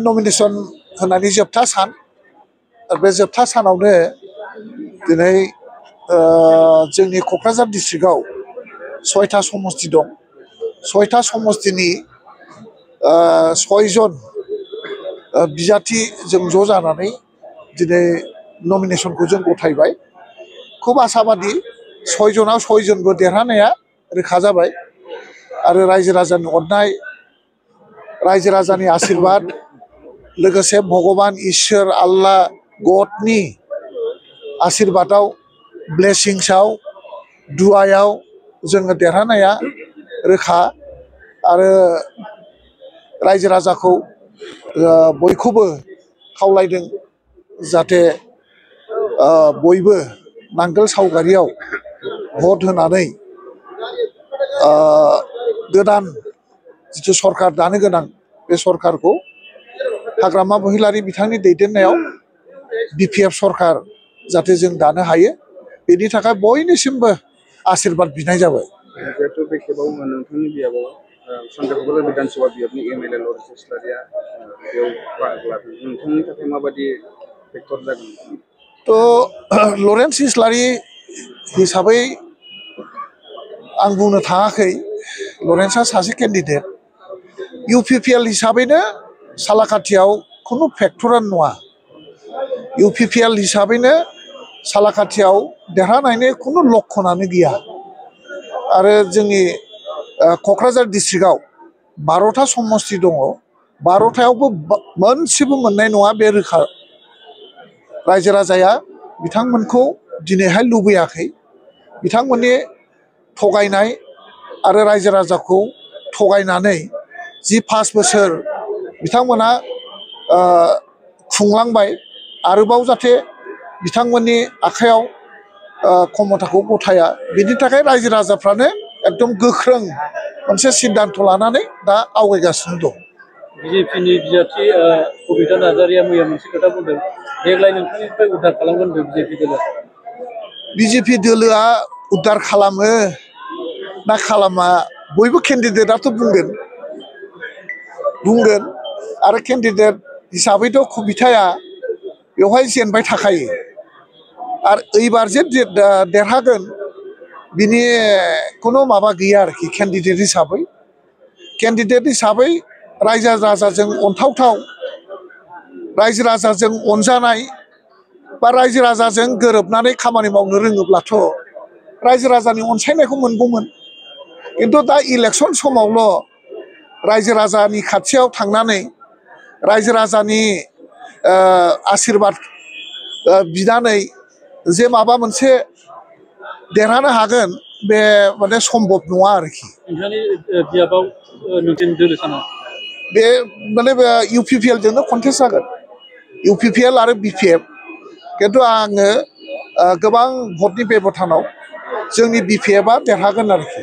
nomination होनानै जोबथा सान बे जोबथा सानावनो दिनै जोंनि क'क्राझार डिस्ट्रिक्टआव 6टा समस्ति दं 6टा समस्तिनि 6 जन बिजाथि जों ज' जानानै दिनै नमिनेशनखौ जों गथायबाय खुब आसाबादि 6 जनाव 6 जनबो देरहानाया रोखा जाबाय आरो रायजो राजानि अननाय रायजो राजानि आशीर्बाद लोगोसे भगवान ईश्वर आल्लाह गडनि आशीर्बादाव ब्लेसिंसआव दुआयाव जोङो देरहानाया रोखा आरो रायजो राजाखौ बयखौबो खावलायदों जाहाथे बयबो नांगोल सावगारियाव भट होनानै गोदान जिथु सरकार दानो गोनां बे सरकारखौ हाग्रामा महिलारि बिथांनि दैदेननायाव बिपिएफ सरकार जाहाथे जों दानो हायो बेनि थाखाय बयनिसिमबो आशीर्बाद बिनाय जाबाय जिहेतु बे खेबाव नोंथांनि बियाबाव क'क्राझार विधानसभा बियाबनि एमएलए लरेन्स इस्लारिया बेयाव बाहागो लादों नोंथांनि थाखाय माबायदि फेक्टर जागोन थ' लरेन्स इस्लारि हिसाबै आं बुंनो थाङाखै लरेन्सआ सासे केन्डिडेट इउपिपिएल हिसाबैनो सालाकाथियाव खुनु फेक्टरानो नङा इउपिपिएल हिसाबैनो सालाकाथियाव देरहानायनि खुनु लक्षणानो गैया आरो जोंनि क'क्राझार डिस्ट्रिक्टआव 12टा समस्ति दङ 12टायावबो मोनसेबो मोननाय नङा बे रोखा रायजो राजाया बिथांमोनखौ दिनैहाय लुबैयाखै बिथांमोननि थगायनाय आरो रायजो राजाखौ थगायनानै जि 5 बोसोर बिथांमोना खुंलांबाय आरोबाव जाहाथे बिथांमोननि आखायाव क्षमताखौ गथाया बिनि थाखाय रायजो राजाफ्रानो एकदम गोख्रों मोनसे सिद्धान्त लानानै दा आवगायगासिनो दं बिजेपिनि बिजाथि कबिता नार्जारिया मैया मोनसे खोथा बुंदों देग्लाय नोंथांनिफ्राय उद्धार खालामगोन बिजेपि दोलोआ उद्धार खालामो ना खालामा बयबो केन्डिडेटआथ' बुंगोन आरो केन्डिडेट हिसाबैथ' कबिताया बेवहाय जेनबाय थाखायो आरो एबार जे देरहागोन बिनि खुनु माबा गैया आरोखि केन्डिडेट हिसाबै रायजो राजाजों अनथावथाव रायजो राजाजों अनजानाय बा रायजो राजाजों गोरोबनानै खामानि मावनो रोङोब्लाथ' रायजो राजानि अनसायनायखौ मोनगौमोन खिन्थु दा इलेक्सन समावल' रायजो राजानि खाथियाव थांनानै रायजो राजानि आशीर्बाद बिनानै जे माबा मोनसे देरहानो हागोन बे माने सम्भब नङा आरोखि बे माने इउपिपिएल जोंनो कन्टेस्ट जागोन इउपिपिएल आरो बिपिएफ खिन्थु आङो गोबां भटनि बेब'धानाव जोंनि बिपिएफआ देरहागोन आरोखि